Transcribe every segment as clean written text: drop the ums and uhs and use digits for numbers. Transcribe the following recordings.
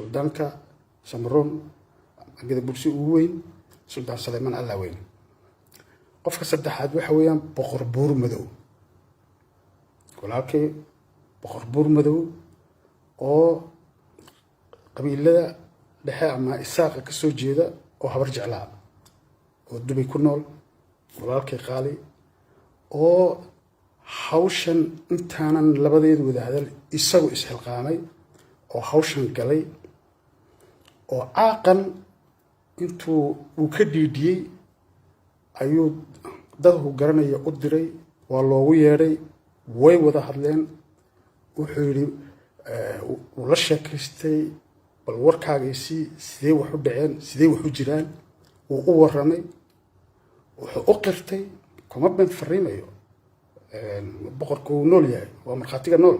Suldaanka Samaroon Gadabursi ugu weyn, Suldaan Saleymaan Allaaweyn. Qofka saddexaad waxa weeyaan Boqor Buur Madow, walaalkay Boqor Buur Madow, oo qabiilada dhexe ama Isaaqa ka soo jeeda oo Habar Jeclaa oo Dubay ku nool, walaalkay qaali, oo hawshan intaanan labadeedu wada hadal isagu isxilqaamay oo hawshan galay, oo caaqan intuu uu ka dhiidhiyey ayuu dadku garanaya u diray. Waa loogu yeedhay, way wada hadleen. Wuxuu yidhi, wuu la sheekaystay: "Bal warkaagaysii, sidee wax u dhaceen, sidee wax u jiraan?" Wuu u warramay, wuxuu u qirtay, kuma been fariimayo, boqorku uu nool yahay, waa markhaatiga nool.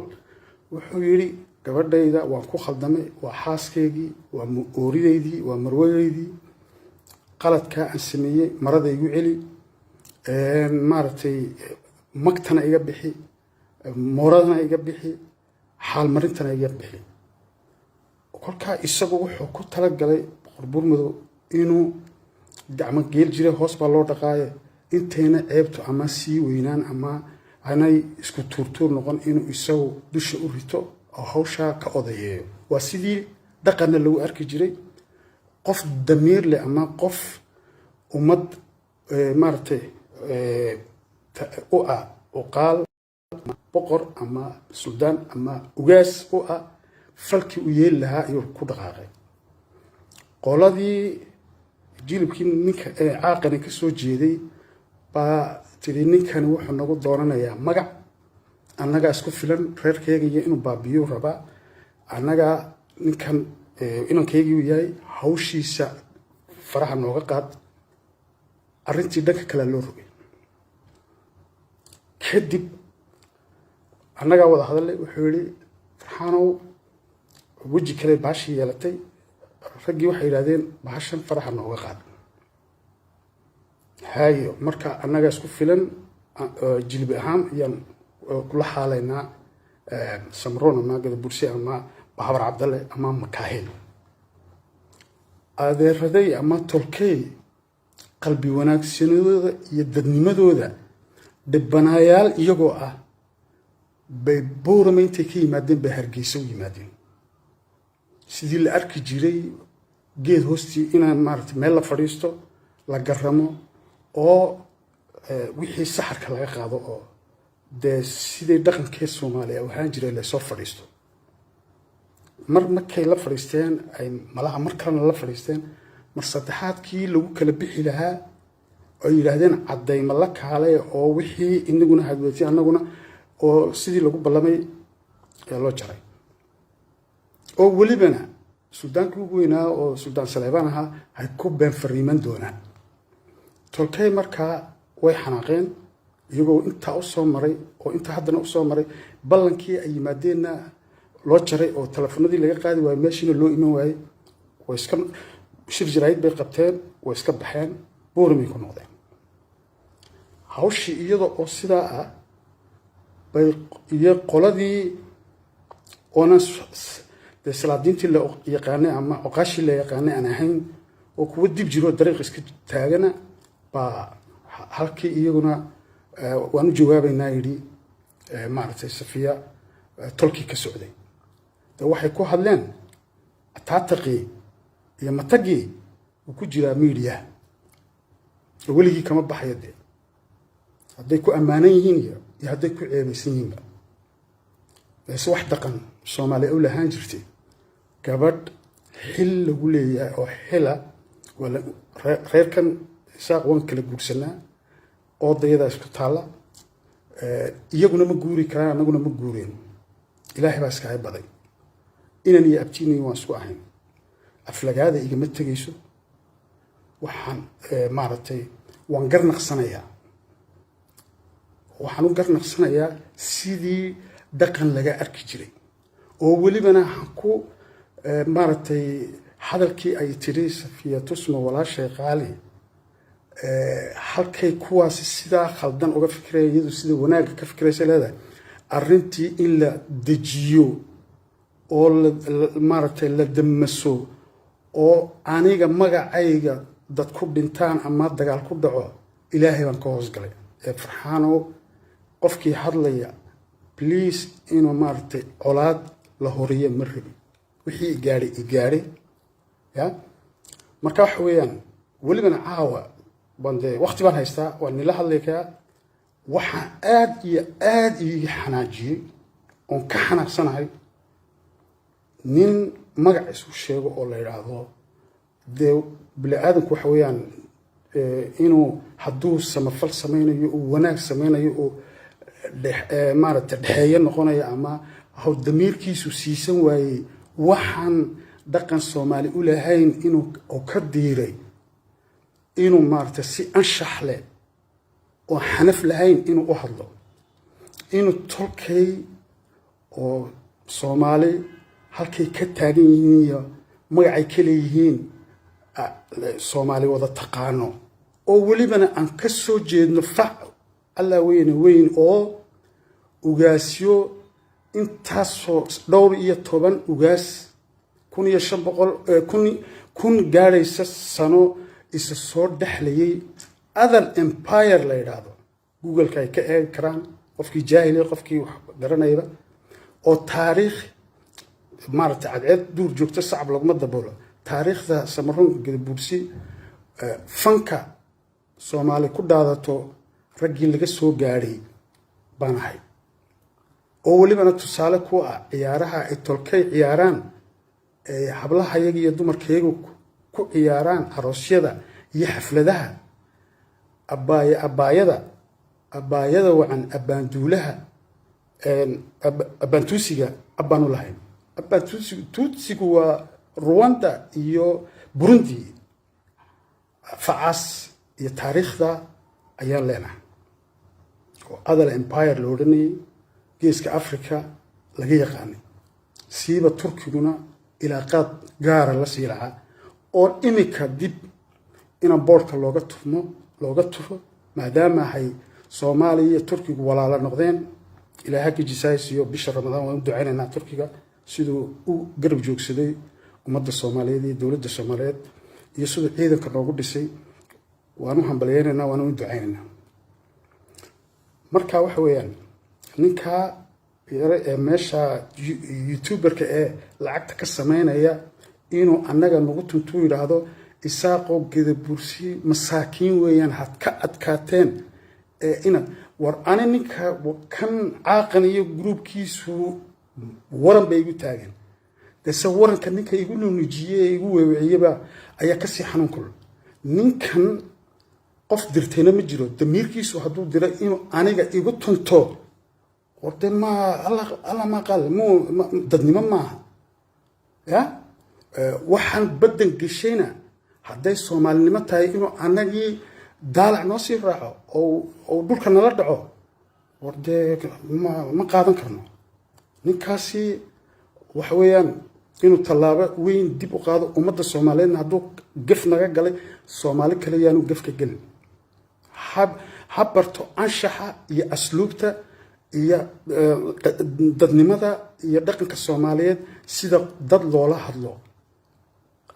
Wuxuu yidhi: "Gabadhayda waan ku khaldamay, waa xaaskaygii, waa oorideydii, waa marwadeydii. Qaladkaa aan sameeyey marada igu celi, maaragtay, magtana iga bixi, mooradana iga bixi, xaalmarintana iga bixi." Kolkaa isagu wuxuu ku talagalay Boqor Buurmadow inuu gacmo geel jiray hoos baa loo dhaqaaye, intayna ceebtu ama sii weynaan ama aanay isku tuurtuur noqon, inuu isagu dusha u rito oo hawshaa ka odayeeyo. Waa sidii dhaqanna lagu arki jiray. Qof damiir leh ama qof ummad maaragtay u ah uqaal, boqor ama suldaan ama ugaas u ah, falkii u yeeli lahaa ayuu ku dhaqaaqay. Qoladii jilibkii ninka caaqani ka soo jeeday baa tiri: "Ninkani wuxuu nagu doonanayaa magac, annagaa isku filan, reerkayga inuu baabiyuu rabaa. Annagaa ninkan inankaygii yahay, hawshiisa faraha nooga qaad." Arrintii dhanka kalea loo rogay. Kadib annagaa wada hadalay. Wuxuu yihi: "Farxaanow, weji kale baashii yeelatay. Raggii waxay yidhahdeen bahashan faraha nooga qaad." Hayo, marka annagaa isku filan, jilbi ahaan ayaan kula xaalaynaa Samroon ama Gadabursi ama Bahabar Cabdalle ama Makaahil. Adeeraday ama tolkey qalbi wanaagsanadooda iyo dadnimadooda, dhibbanaayaal iyagoo ah bay Boorama intay ka yimaadeen bay Hargeysa u yimaadeen. Sidii la arki jiray, geed hoostii inaan maaragtay meel la fadhiisto, la garamo oo wixii saxarka laga qaado, oo dee sidii dhaqankee Soomaaliya ahaan jiray lasoo fadhiisto. Mar markay la fadhiisteen, ay malaha mar kalena la fadhiisteen, mar saddexaadkii lagu kala bixi lahaa, ay yidhaahdeen caddayma la kaale oo wixii inaguna hadweetay annaguna, oo sidii lagu ballamay ee loo jaray, oo welibana suldaankii ugu weynaa oo Suldaan Saleebaan ahaa ay ku been fariiman doonaan. Tolkay markaa way xanaaqeen, iyagoo intaa usoo maray oo intaa haddana usoo maray, ballankii ay yimaadeenna loo jaray oo telefoonadii laga qaadi waayey, meeshiina loo iman waayey. Way iska shir jaraayid bay qabteen, way iska baxeen, Booramay ku noqdeen. Hawshii iyada oo sidaa ah bay iyo qoladii oonan dee salaadiintii la yaqaanay ama oqaashii la yaqaanay aan ahayn, oo kuwa dib jiroo dariiq iska taagana baa halkii iyaguna "Waan u jawaabaynaa" yidhi, maaragtay, Safiya tolkii ka socday. De waxay ku hadleen taataqii iyo matagii wuu ku jiraa miidiyaha oo weligii kama baxayo. Dee hadday ku ammaanan yihiin iyo hadday ku ceebaysan yihiinba, base wax dhaqan Soomaaliya u lahaan jirtay, gabadh xil lagu leeyahay oo xila reerkan Isaaq waan kala guursanaa, oodayadaa isku taalla, iyaguna ma guuri karaan, annaguna ma guureen. Ilaahay baa iskaga baday, inan iyo abtiinay waan isku ahayn. Aflagaada igama tegayso. Waxaan maaragtay waan garnaqsanayaa, waxaan u garnaqsanayaa sidii dhaqan laga arki jiray, oo welibana ku maaragtay hadalkii ay tiri Safiya Tusmo, walaashay qaali, halkay kuwaasi sidaa khaldan uga fikiraya, iyadu sida wanaagga ka fikiraysa leedahay. Arrintii in la dejiyo Oo maaragtay la damaso oo aniga magacayga dad ku dhintaan ama dagaal ku dhaco, Ilaahay baan ka hoosgalay. Ee Farxaanow, qofkii hadlaya, please, inuu maaragtay colaad la horiyo ma rabi. Wixii igaadhay igaadhay ya. Marka waxa weeyaan, welibana caawa baan dee waqti baan haystaa, waan nila hadlay karaa. Waxaan aad iyo aad iiga xanaajiyey oon ka xanaaqsanahay nin magac isu sheego oo la yidhaahdo dee bini aadamku waxa weeyaan inuu hadduu samafal sameynayo, uu wanaag sameynayo, uu maaragtay dhexeeyo noqonayo ama haw damiirkiisu siisan waayey, waxaan dhaqan Soomaali u lahayn inuu oo ka diiray, inuu maaragtay si anshax leh oo xanaf lahayn inuu u hadlo, inuu tolkay oo Soomaali halkay ka taagan yihiin iyo magacay ka leeyihiin Soomaali wada taqaano, oo welibana aan ka soo jeedno fac Allaa weyne weyn oo ugaasyo intaasoo dhowr iyo toban ugaas, 1500, 1000 gaadhaysa sano isa soo dhexlayay, Adal Empire la yidhaahdo. Googleka ay ka eegi karaan qofkii jaahiliya, qofkii wax garanayba, oo taariikh maaragtay cadceed duur joogto sacab laguma daboolo. Taariikhda Samaroonka, Gadabuursi, fanka Soomaali ku dhaadato, raggii laga soo gaadhay baan ahay, oo welibana tusaale ku ah ciyaaraha ay tolkay ciyaaraan, hablahayaga iyo dumarkayagu ku ciyaaraan aroosyada iyo xafladaha, abaaya abaayada abaayada wacan, abbaanduulaha, abbaantuusiga abbaanu lahayn. Abbaantuusigu, Tuutsigu waa Ruwanda iyo Burundi. Facaas iyo taariikhda ayaan leenahay oo Adal Empire la odhanayay, Geeska Africa laga yaqaanay, siiba Turkiguna ilaaqaad gaara la sii lahaa, oo imika dib inaan boodhka looga tufmo, looga tufo, maadaama ahay Soomaaliya iyo Turkigu walaalo noqdeen. Ilaaha ka jisaaysiiyo. Bisha Ramadaan waan u ducaynaynaa Turkiga siduu u garab joogsaday ummadda Soomaaliyeed iyo dowladda Soomaaliyeed iyo siduu ciidanka noogu dhisay. Waan u hambalyeynaynaa, waan u ducaynaynaa. Marka waxa weeyaan, ninkaa yare ee meesha YouTuberka ee lacagta ka sameynaya inuu annaga nagu tuntuu yidhaahdo Isaaqoo Gadabursi masaakiin weeyaan, had ka adkaateen ee inaad war ani ninka kan caaqan iyo groupkiisu waran bay igu taagan dese waranka ninka igu nunujiyey ee igu weewiciyeba ayaa kasii xanuun kulul. Ninkan qof dirtayna ma jiro. Damiirkiisu hadduu diro inuu aniga igu tunto, war de ma Alla ma qaal mu dadnimo maaha ya. Waxaan baddan geshayna hadday Soomaalinimo tahay inuu anagii daalac noo sii raaco oo dhulka nala dhaco, war dee ma qaadan karno. Ninkaasi waxa weeyaan inuu tallaabo weyn dib u qaado. Ummadda Soomaaliyeedna hadduu gef naga galay, Soomaali kale yaanu gef ka gelin. Ha barto anshaxa iyo asluubta iyo dadnimada iyo dhaqanka Soomaaliyeed, sida dad loola hadlo.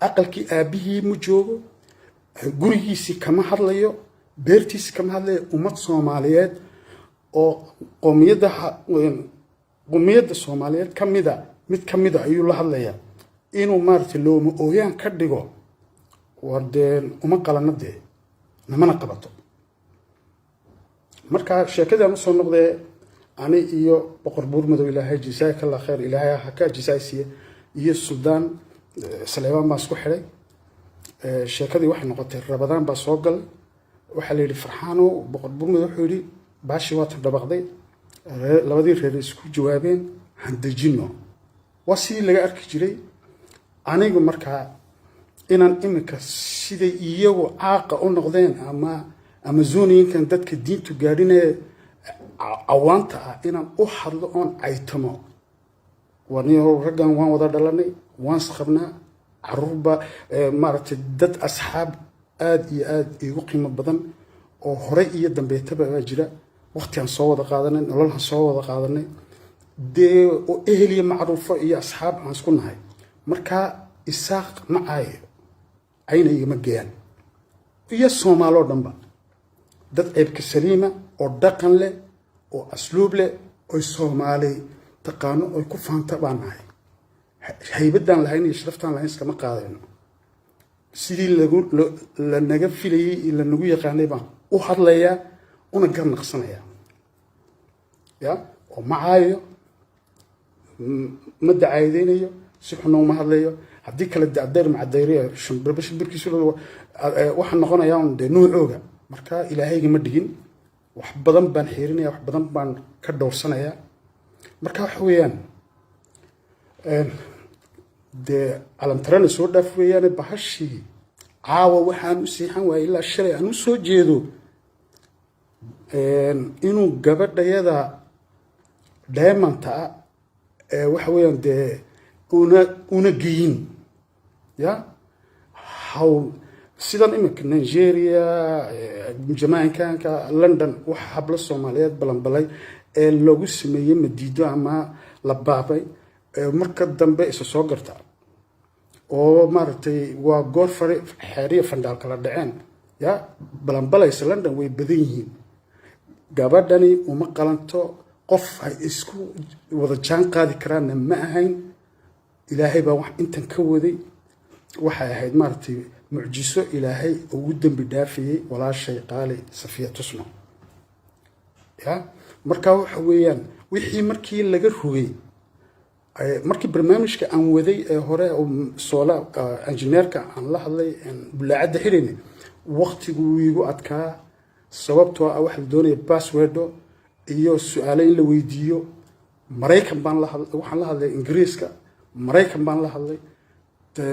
Aqalkii aabbihii ma joogo, gurigiisii kama hadlayo, beertiisii kama hadlayo. Ummad Soomaaliyeed oo qowmiyadda Soomaaliyeed ka mida, mid ka mida ayuu la hadlayaa. Inuu maaragtay looma ooyaan ka dhigo, war dee uma qalano, dee namana qabato. Marka sheekadaan usoo noqdee, ani iyo Boqor Buurmadow, Ilaahay jazaaka Allah khayr, Ilaahay ha ka jazaay siiye, iyo Suldaan Saleebaan baan isku xidhay. Sheekadii waxay noqotay, Rabadaan baa soo galay. Waxaa la yidhi Farxaano, Boqor Buurmadow wuxuu yidhi baashii waatan dhabaqday, labadii reer isku jawaabeen, handejino. Waa sidii laga arki jiray. Anigu markaa inaan iminka siday iyagu caaqa u noqdeen ama Amazoniankan dadka diintu gaadhinee cawaanta ah inaan u hadlo oon caytamo, waniyo raggan waan wada dhalanay, waan isqabnaa, caruurba maaragtay, dad asxaab aada iyo aada iigu qiimo badan oo hore iyo dambeetaba baa jira. Waqti aan soo wada qaadanay, nolol aan soo wada qaadanay. Dee oo ehel iyo macruufo iyo asxaab aan isku nahay. Marka Isaaq ma caayo, cayna igama geeyaan, iyo Soomaaloo dhanba. Dad ceebka saliima oo dhaqan leh oo asluub leh oy Soomaali taqaano oy ku faanta baan nahay. Haybadaan lahayn iyo sharaftaan lahayn iskama qaadayno. Sidii lagu lanaga filayey iyo lanagu yaqaanay baan u hadlayaa una garnaqsanayaa. Ya, oo ma caayo, ma dacaydeynayo, si xunna uma hadlayo. Haddii kale dacdayr macadayriya, shimbirba shimbirkiisu waxaan noqonayaa un dee noocooga. Marka Ilaahayga ma dhigin. Wax badan baan xiirinaya, wax badan baan ka dhowrsanayaa. Marka waxa weeyaan, dee calamtarana soo dhaaf weeyaane. Bahashii caawa waxaan u seexan waayay ilaa shalay aan u soo jeedo inuu gabadhayada dheemanta ah ee waxa weeyaan dee una geyin ya haw sidan iminka Nigeria, Jamaicanka, London, waxa hablo Soomaaliyeed balanbalay ee lagu sameeyey madiido ama la baabay, marka dambe isa soo garta oo maaragtay waa goor fari xeeriya fandhaal kala dhaceen. Ya, balanbalaysa London way badan yihiin. Gabadhani uma qalanto. Qof ay isku wada jaan qaadi karaanna ma ahayn. Ilaahay baa wax intan ka waday. Waxay ahayd maaragtay mucjiso Ilaahay ugu dembi dhaafayey walaashay qaali Safiya Tusmo. Ya, marka waxa weeyaan wixii markii laga rogay, markii barnaamijka aan waday ee hore, soola injineerka aan la hadlay, bulaacadda xidhayna, waqtigu wuu igu adkaa, sababtoo ah waxa la doonaya passwordo iyo su-aalo in la weydiiyo. Maraykan baan la hadlay, waxaan la hadlay Ingiriiska, Maraykan baan la hadlay.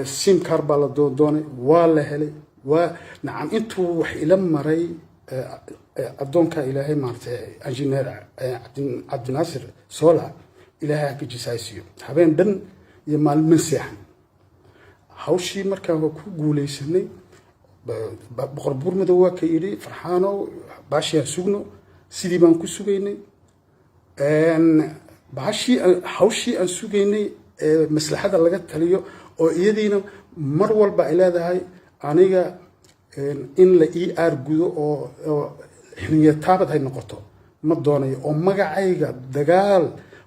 SIM card baa la doonay, waa la helay. Waa nacam, intuu wax ila maray addoonka Ilaahay, maaragtay injineer Cabdinaasir Soola, Ilaahay ha ka jisaaysiiyo. Habeen dhan iyo maalin man seexan hawshii. Markaan waa ku guuleysanay. Boqor Buurmadow waa ka yidhi, "Farxaanow, baashii aan sugno." Sidii baan ku sugaynay baashii, hawshii aan sugaynay ee maslaxada laga taliyo, oo iyadiina mar walba ay leedahay aniga in la ii aargudo oo xiniya taabad hay noqoto ma doonayo, oo magacayga dagaal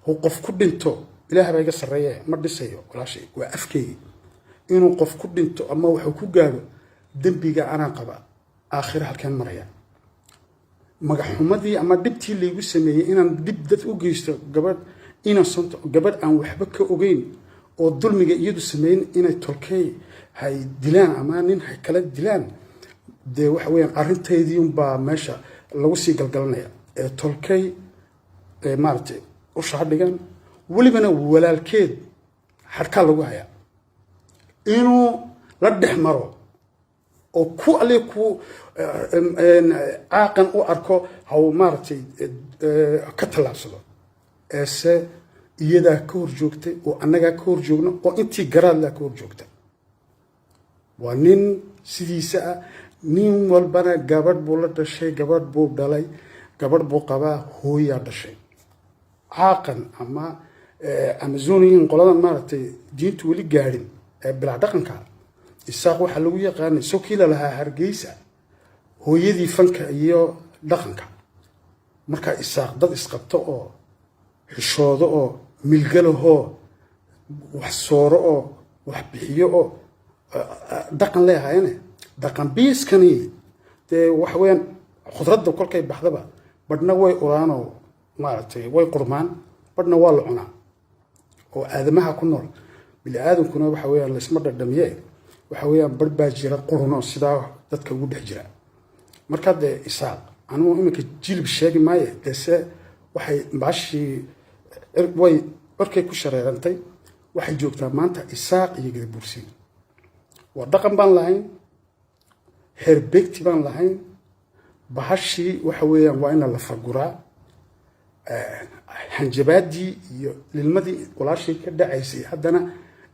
uu qof ku dhinto, Ilaah baa iga sarreeye, ma dhisayo. Walaashay, waa afkeygi. Inuu qof ku dhinto ama waxuu ku gaadho, dembiga anaa qaba. Aakhiro halkeen maraya? Magaxumadii ama dhibtii laygu sameeyey inaan dhib dad u geysto, gabadh innocent, gabadh aan waxba ka ogeyn oo dulmiga iyadu sameyn, inay tolkey hay dilaan ama nin hay kala dilaan, dee waxa weyaan arrintaydii unbaa meesha lagu sii galgalanaya. Ee tolkey maaragtay usha ha dhigan. Welibana walaalkeed xadhkaa lagu hayaa inuu la dhex maro oo ku alle ku caaqan u arko haw maaragtay ka tallaabsado. Eese iyadaa ka hor joogtay oo annagaa ka hor joogno oo intii garaadlaa ka hor joogta. Waa nin sidiisa ah. Nin walbana gabadh buu la dhashay, gabadh buu dhalay, gabadh buu qabaa, hooyaa dhashay. Caaqan ama Amazonian, qoladan maaragtay diintu weli gaadhin ee bilaa dhaqanka. Isaaq waxaa lagu yaqaanay sokiila lahaa Hargeysa, hooyadii fanka iyo dhaqanka. Marka Isaaq dad isqabto oo xishoodo oo milgalahoo wax sooro oo wax bixiyo oo dhaqan leehayane, dhaqan biiskani dee waxa weeyaan khudradda kolkay baxdaba badhna way uraanoo maaragtay way qurmaan, badhna waa la cunaa oo aadamaha ku nool. Bini aadamkuna waxa weeyaan laysma dhadhamiye. Waxa weeyaan barh baa jira qurun oo sidaa dadka ugu dhex jira. Marka dee Isaaq anigu iminka jilib sheegi maaye, dese waxay baashii way corkay ku shareerantay. Waxay joogtaa maanta Isaaq iyo Gadabuursiin. Waa dhaqan baan lahayn, xeer beegti baan lahayn. Bahashii waxa weeyaan waa ina la faguraa. Hanjabaadii iyo lilmadii walaashii ka dhacaysay, haddana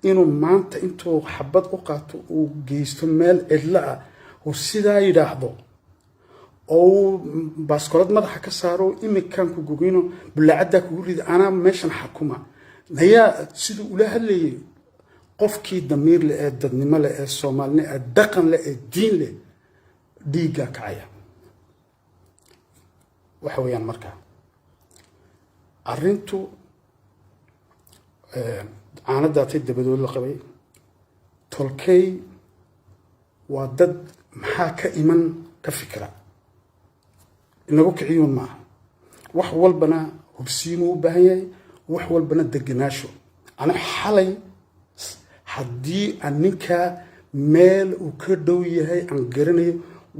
inuu maanta intuu xabad u qaato uu geysto meel cidlo ah oo sidaa yidhaahdo. Oo uu baaskoolad madaxa ka saaro, "Iminkaan ku gogeyno, bulaacaddaa kugu rida, anaa meeshan xakuma nayaa," siduu ula hadlayay, qofkii damiir leh ee dadnimo leh ee Soomaalini ee dhaqan leh ee diin leh dhiiggaa kacaya. Waxa weeyaan marka arrintu caano daatay dabadood la qabay. Tolkey waa dad maxaa ka iman ka fikira, inagu kiciyuun maaha. Wax walbana hubsiimuu u baahan yahay, wax walbana deganaasho. Ana xalay haddii aan ninkaa meel uu ka dhow yahay aan garanayo,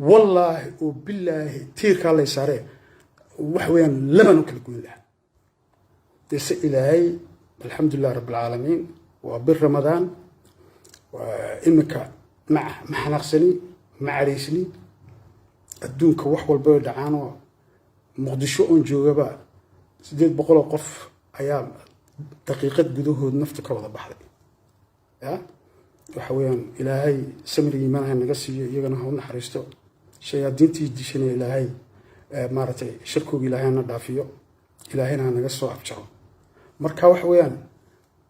wallaahi oo bilaahi, tiirkaa lay saaree, waxa weeyaan laban u kala goyn lahaa. Dese Ilaahay, alxamdulilah rabbi alcaalamiin, waa bir Ramadaan iminka, ma xanaaqsani, ma caraysni. Adduunka wax walba way dhacaanoo Muqdisho oon joogaba 800 qof ayaa daqiiqad gudahood naftu ka wada baxday. Ya, waxa weeyaan Ilaahay samir iimaan ha naga siiyo, iyagana ha u naxariisto. Shayaadiintii dishana Ilaahay maaragtay sharkooga Ilaahay hana dhaafiyo, Ilaahayna ha naga soo afjaro. Marka waxa weeyaan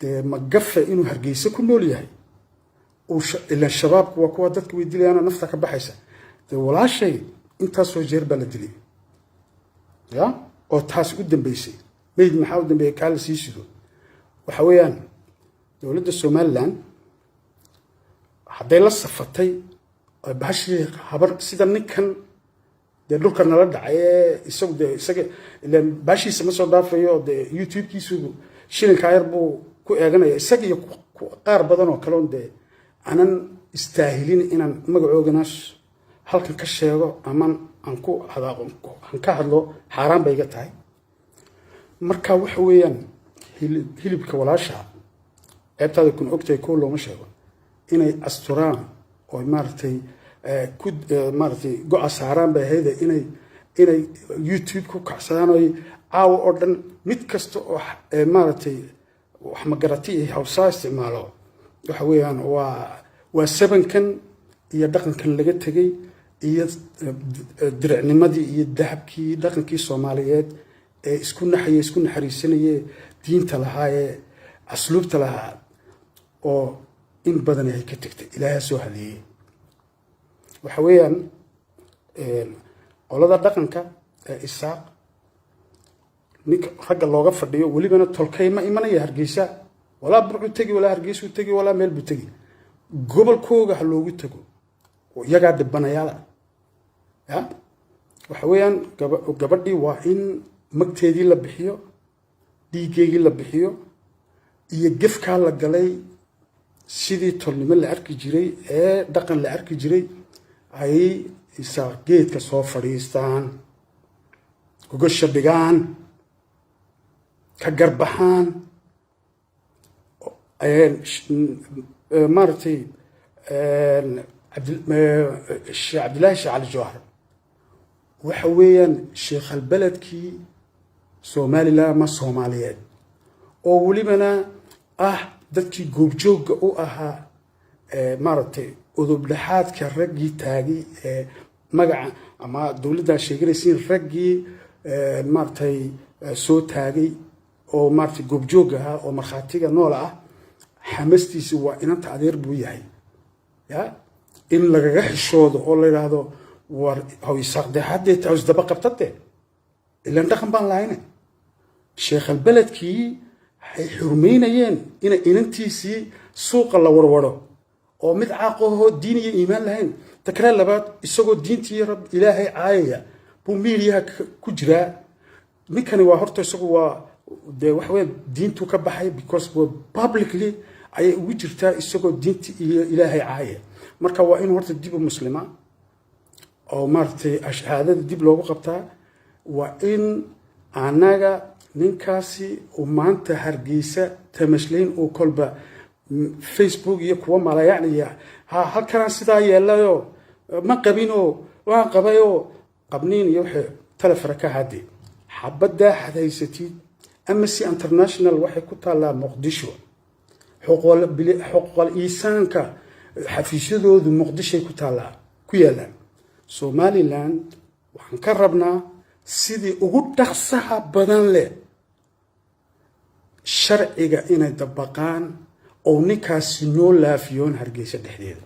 dee magafe inuu Hargeysa ku nool yahay, ilaan Shabaabku waa kuwa dadka way dilayaana, nafta ka baxaysa. Dee walaashay intaasoo jeer baa la dilay, ya, oo taasi u dambeysay. Meyd maxaa u dambeeyay? Kaa la sii sido. Waxa weeyaan dowladda Somaliland hadday la safatay bahashii habar sida ninkan dee dhulka nala dhacay ee isagu dee isaga ilaan baashiisa ma soo dhaafayo, dee YouTube-kiisu shilinkaa yar buu ku eeganaya, isaga iyo qaar badan oo kale on dee aanan istaahilin inaan magacoogana halkan ka sheego ama aan ku hadaaqo, aan ka hadlo, xaaraan bay iga tahay. Marka waxa weeyaan hilibka walaasha ceebtaada kun ogtahay kow looma sheego. Inay asturaan oo maaragtay ku maaragtay go-a saaraan bay ahayde, inay YouTube ku kacsadaan oy caawa oo dhan mid kasta oo maaragtay wax magarati iyo hawsaa isticmaalo. Waxa weeyaan waa sabankan iyo dhaqankan laga tegay iyo diricnimadii iyo dahabkii dhaqankii Soomaaliyeed ee isku naxaya, isku naxariisanaye, diinta lahaa ee asluubta lahaa oo in badan ay ka tegtay. Ilaaha soo hadeeyey. Waxa weeyaan qolada dhaqanka ee Isaaq, ninka ragga looga fadhiyo welibana tolkay ma imanaya Hargeysa, walaa Burcuu tegi, walaa Hargeysuu tegi, walaa meel buu tegi. Gobolkooga ha loogu tago, iyagaa dhibanayaala. Ya, waxa weeyaan gabadhii waa in magteedii la bixiyo, dhiiggeygii la bixiyo iyo gefkaa la galay, sidii tolnimo la arki jiray ee dhaqan la arki jiray ay Isaaq geedka soo fadhiistaan, gogasha dhigaan, ka garbaxaan maaragtay Sheekh Cabdillaahi Sheekh Cali Jawhar. Waxa weeyaan sheekhalbeledkii Somaliland ama Soomaaliyeed oo welibana ah dadkii goobjoogga u ahaa, maaragtay udub dhexaadka raggii taagay ee magaca ama dowladdaa sheeganaysiin, raggii maaragtay soo taagay oo maaragtay goobjoog ahaa oo markhaatiga nool ah, xamastiisi waa inanta adeer buu yahay. Ya, in lagaga xishoodo oo la yidhaahdo, "War hawisaaqde haddee hawisdaba qabtade, ilaan dhaqan baan lahayne." Sheekhalbeledkii waxay xurmaynayeen inay inantiisii suuqa la warwaro oo mid caaqahoo diin iyo iimaan lahayn. Takre labaad, isagoo diintii Rab Ilaahay caayaya buu miidiyaha ku jiraa ninkani. Waa horta isagu waa dee waxa weya diintuu ka baxay, because publicly ayay ugu jirtaa isagoo diintii iyo Ilaahay caayaya. Marka waa inuu horta dib u muslima oo maaragtay shahaadada dib loogu qabtaa. Waa in annaga ninkaasi uu maanta Hargeysa tamashlayn uu kolba Facebook iyo kuwa malayacniya ha halkanaan sidaa yeelayoo ma qabinoo waan qabayoo qabniin iyo waxay telefara ka hadde xabaddaa xad haysatid. Amnesty International waxay ku taallaa Muqdisho, xuquuqal iisaanka xafiisyadoodu Muqdishoay ku taallaa, ku yaallaan. Somaliland Waxaan ka rabnaa sidii ugu dhaqsaha badan leh sharciga inay dabaqaan oo ninkaasi noo laafiyoon Hargeysa dhexdeeda.